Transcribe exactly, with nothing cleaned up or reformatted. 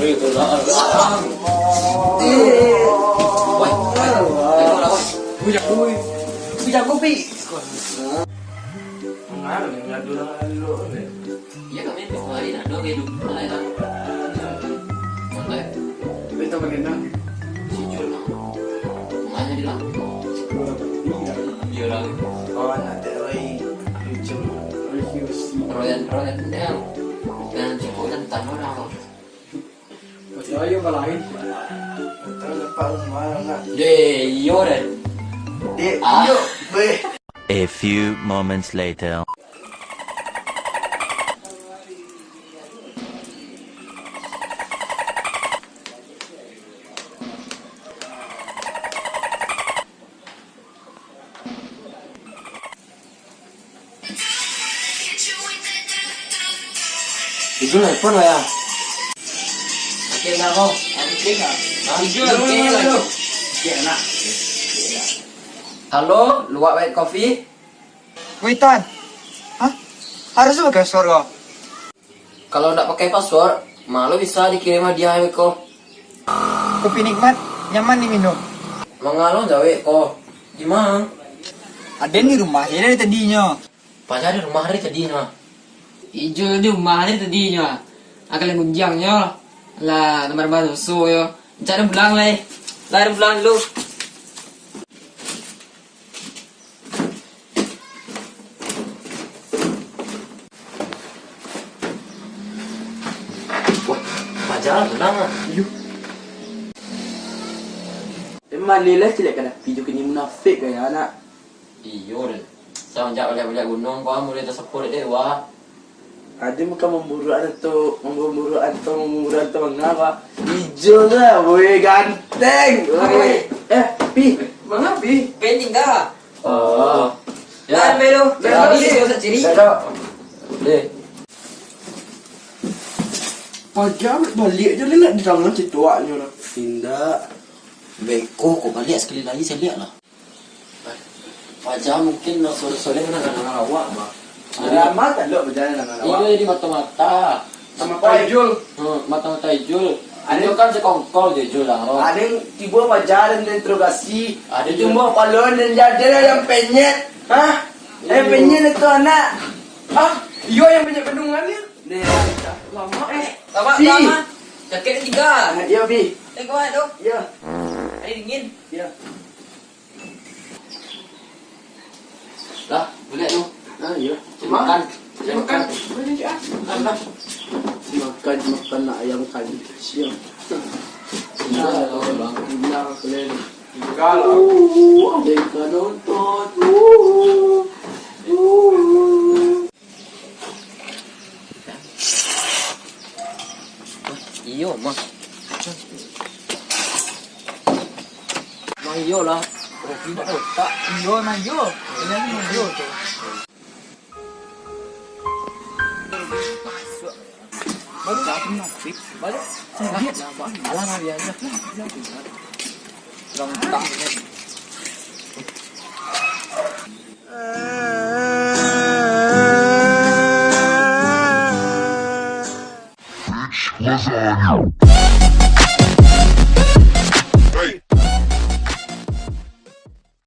Woi, woi, woi. Woi, jago, woi. Woi, jago, Pi. Mangano ngadu dengan elok ni? Iyo, kami Februari dah, dua ribu dua puluh lah. Santai. Tapi tak boleh dah. Sijul lah. Manganya dia lah. Sepuluh lah. Iya lah. Oh, anak teh Roy. Lucu. Roy Kiyoshi. Royan, Royan, dia. Dan cukup dan tanah orang. Percaya balain. Tahu dapat rumah nak. Deh, iyo deh. Dek, Ah. iyo, beh. A few moments later. Ijul nelpon lah ya. Oke, enggak kok. Oke, enggak? Hah? Ijul, Ijul, oke, Ijul. Oke, enak. Halo, Luwak White Coffee? Woi, Tan. Hah? Harus tu pakai password ko? Kalau ndak pakai password, ma lo bisa dikirim hadiah ko. Kopi nikmat, nyaman diminum. Manga lo jawek ko. Di ma? Aden di rumah se dari tadinyo. Paja di rumah dari tadinyo. Ijul di rumah dari tadinyo. Agak lah gunjiangnyo. Lah, nambah-nambah susu yo. Cak dah pulang lai. Lah, dah pulang dulu. Wah, paja lah tunang ah. Iyo. Emang leleh ciliak ka dapi jo kini munafik gaya anak. Iyo, Den. Samanjak baliak-baliak gunuang, ko mulai tasapua dek dewa. Ado bukan mamburuak atau mamburuak atau mamburuak atau manga, Pak? Ijo lah, woi, ganteng. Woi. Eh, Pi. Manga, Pi? Pen tingga. Oh. Lah, Pi, lu. Dah, Pi, Pi. Dah, dah. Deh. Paja baliak je lah nak di tangan cituaknyo lah. Indak. Beko kok baliak sakali lai, saya liak lah. Paja mungkin nak sore-sore nak kanal awak, bah. Lama tak lo berjalan dengan awak? Iyo, jadi mata-mata. Sama Pai Jul. Hmm, mata-mata Ijul. Ada Ijul kan sekongkol je Ijul lah, oh. Ada yang tiba paja dan interogasi. Ada Ijul. Tiba balon dan jadi yang penyet. Hah? Eh, iyo. Penyet itu anak. Hah? Iyo yang penyet kandungannya. Nih, lama. Eh, lama, si. Lama. Jaket tiga. Ah, iya, Bi. Eh, kau ada tu? Iya. Ada dingin. Iya. Lah, boleh tu. Ah, iya. Makan. Makan. Makan. Makan lah. Makan, makan nak ayam kali. Siap. Sudah, Bang. Pulang kalian. Enggak lah. Tengah nonton. Iyo, mah. Mah iyo lah. Kopi nak otak. Iyo, mah iyo. Ini mah iyo tu. Baru dah aku munafik. Baru. Alah, biasa. Orang tak. Lasagna.